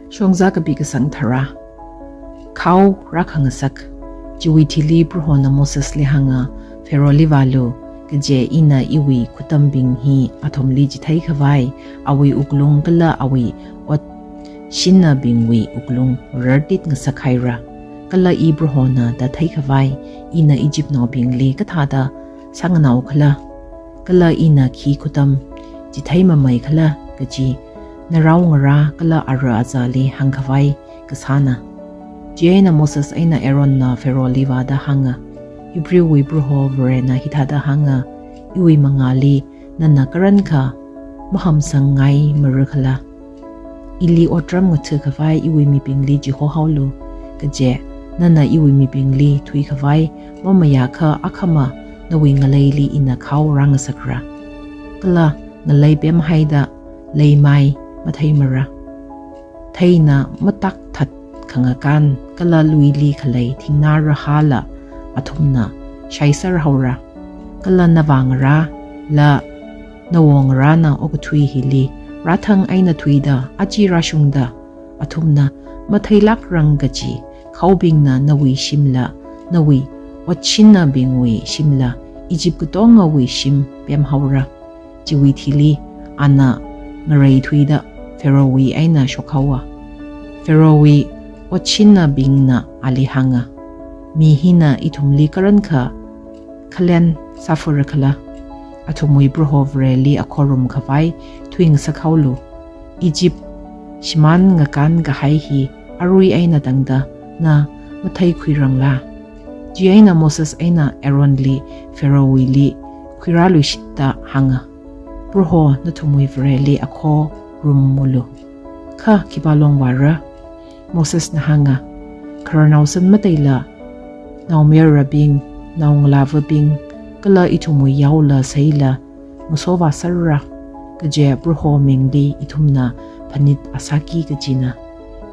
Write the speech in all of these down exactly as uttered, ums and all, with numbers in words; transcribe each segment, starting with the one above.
Shongza kapi kasang tharā. Khao rākhangasak. Chiwui thili Prohona Mosesli hānga, Pharaohli vālu, kaje ina iwui khutambing hi athumli chitheikhavai, awui wuklung kala awui otshinnabingwui wuklung rartit ngasakhaira. Kala i Prohona da theikhavai, ina Egyptnaobingli kathāda sānganaokhala, kala ina khi khutam chitheimamei khala kaji, narao ngarā kala ara azāli hāngkhavai kasāna. Chieina Moses eina Aaronna Pharaohli vāda hānga, Hebrewwui Proho Varena hithāda hānga, iwui mangāli nana karankha mahamsangngai marakhala. Ili otram ngathakhavai iwui mibingli chihohaolu, kaje nana iwui mibingli thuikhavai mamayākha akhama nawui ngaleili ina khao rāngasakra. Kala ngalei pemhaida leimai matheimara. Theina matak that khangakān kala luili khalei thingnā rahāla athumna shaiserhaora. Kala navā ngarāla nawo ngarāna okathui hili rāthang eina thuida aja rāshungda athumna matheilākrang kaji khaobingna nawui shimla nawui otshinnabingwui shimla Egypt katongawui shim pemhaora. Chiwui thili ana ngareithuida Pharaohwui eina shokhaowa. Pharaohwui otshinnabingna ali hānga, mi hina ithumli karankha khalen sāpharakhala? Athumwui Proho Vareli akhorumkhavai thuingasakhaolu. Egypt shimān ngakān kahai hi arui eina tangda na matheikhuirangla? Chieina Moses eina Aaronli Pharaohwuili khuirāluishitda hānga, Proho nathumwui Vareli akhorummulu. Kha khipā long vāra? Mosesna hānga, khararnaosan mateila, naomayarabing, naongalāvabing, kala ithumwui yaola seila ngasovāserra, kaje Proho mingli ithumna phanit asāki kajina.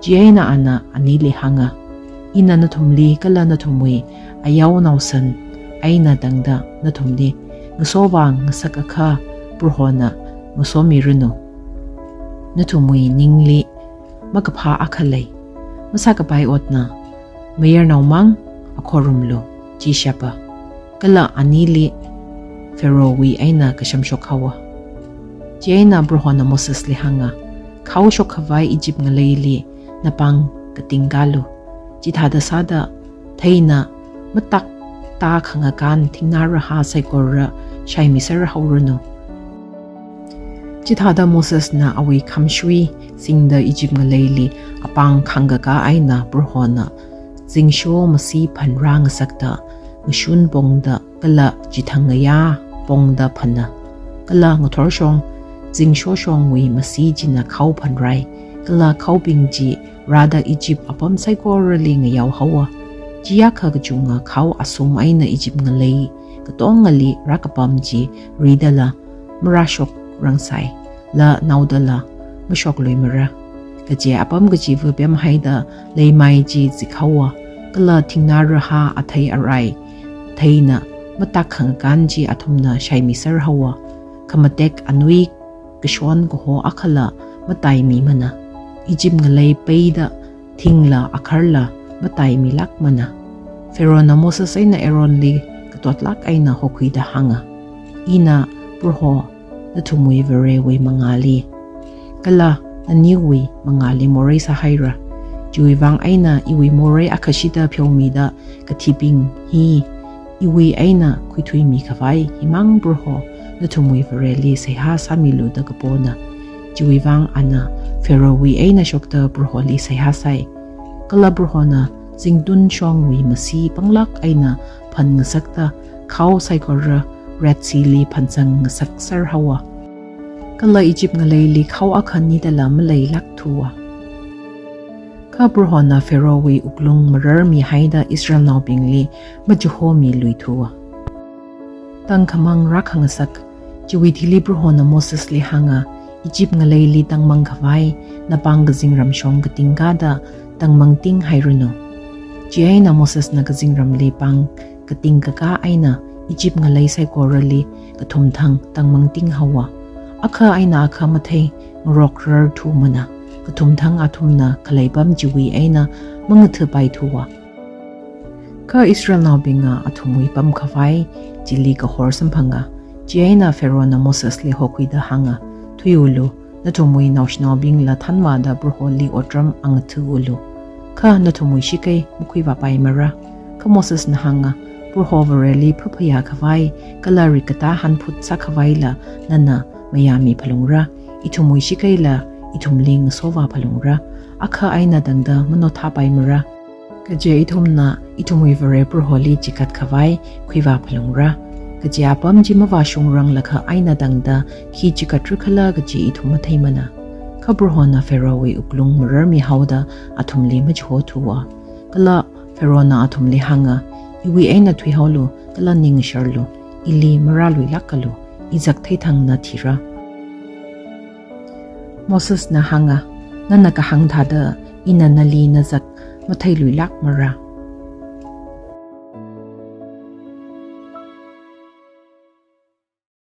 Chieina ana anili hānga, ina nathumli kala nathumwui ayao naosan eina tangda nathumli ngasovā ngasakakha Prohona ngasomiranu. Nathumwui ningli makaphā akha lei. Masākapai otna, mayarnao mang akhorumlu, chi shapa. Kala anili Pharaohwui eina kashamshok haowa. Chieina Prohona Mosesli hānga, khao shokkhavai Egypt ngaleili napāng katingkalu. Chithāda sāda theina matak tā khangakān thingnā rahā saikora shaimiser haoranu. Chithāda Mosesna awui khamshui singda Egypt ngaleili apāng khangkakā eina Prohona zingsho masi phanrā ngasakta, ngashun pongda kala chithang ngayā pongda phana. Kala ngathorshong, zingshoshongwui masi china khao phanrai, kala khaobing chi rāda Egypt apam saikorali ngayao haowa. Chiyākha kachunga khao asum eina Egypt ngalei katongali rākapam chi ridala marāshokrangsai, la naodala mashokluimara. Kaje apam kachiva pemhaida leimai chi zikhaowa, kala thingnā rahā athei arai theina matak khangakān chi athumna shaimiser haowa. Khamatek anui kashon kaho akhala mataimimana. Egypt ngalei peida thingla akharla mataimilākmana. Pharaohna Moses eina Aaronli katotlāk eina hokhuida hānga, ina Proho nathumwui Varewui mangāli kala naniwui mangāli morei sāhaira. Chiwui vang eina iwui morei akhashida pheomida kathibing hi iwui eina khuithuimikhavai himang Proho nathumwui Vareli seihā sāmilu da kapona. Chiwui vang ana Pharaohwui eina shokta Proholi seihā sai. Kala Prohona zingtunshongwui masi panglāk eina phan ngasakta khao saikora Red Sea li phansang ngasakser haowa. Kala Egypt ngaleili khao akha nidala maleilākthuwa. Kha Prohona Pharaohwui wuklung mararmihaida Israelnaobingli machihomiluithuwa. Tangkhamang rākhangasak. Chiwui thili Prohona Mosesli hānga, Egypt ngaleili tangmangkhavai napāng kazingramshong katingkada tangmangtinghairanu. Chieina Mosesna kazingramli pāng katingkakā eina Egypt ngalei saikorali kathumthang tangmangting haowa. Akha eina akha mathei ngarokrarthumana. kathum thang athumna khalei pam chiwui eina mangathapaithuwa. Kha Israelnaobingna athumwui pamkhavai chili kahor samphanga. Chieina Pharaohna Mosesli hokhuida hānga, "Thuiulu, nathumwui naoshinaobingla thanvāda Proholi otram angathaulu. Kha nathumwui shakei makhuivāpaimara." Kha Mosesna hānga, "Proho Vareli phaphayā khavai kala rikkatā hanphut sākhavaila nana mayāmiphalungra. Ithumwui shakeila ithumli ngasovāphalungra. Akha eina tangda manothāpaimara. Kaje ithumna ithumwui Vare Proholi chikat khavai khuivāphalungra. Kaje apam chi mavāshungranglakha eina tangda khi chikatra khala kaji ithum matheimana." Kha Prohona Pharaohwui wuklung mararmihaoda athumli machihothuwa. Kala Pharaohna athumli hānga, "Iwui eina thuihaolu, kala ning sharlu, ili marāluilākalu, izak theithangna thira." Mosesna hānga, "Nana kahāng thāda ina nali nazak matheiluilākmara."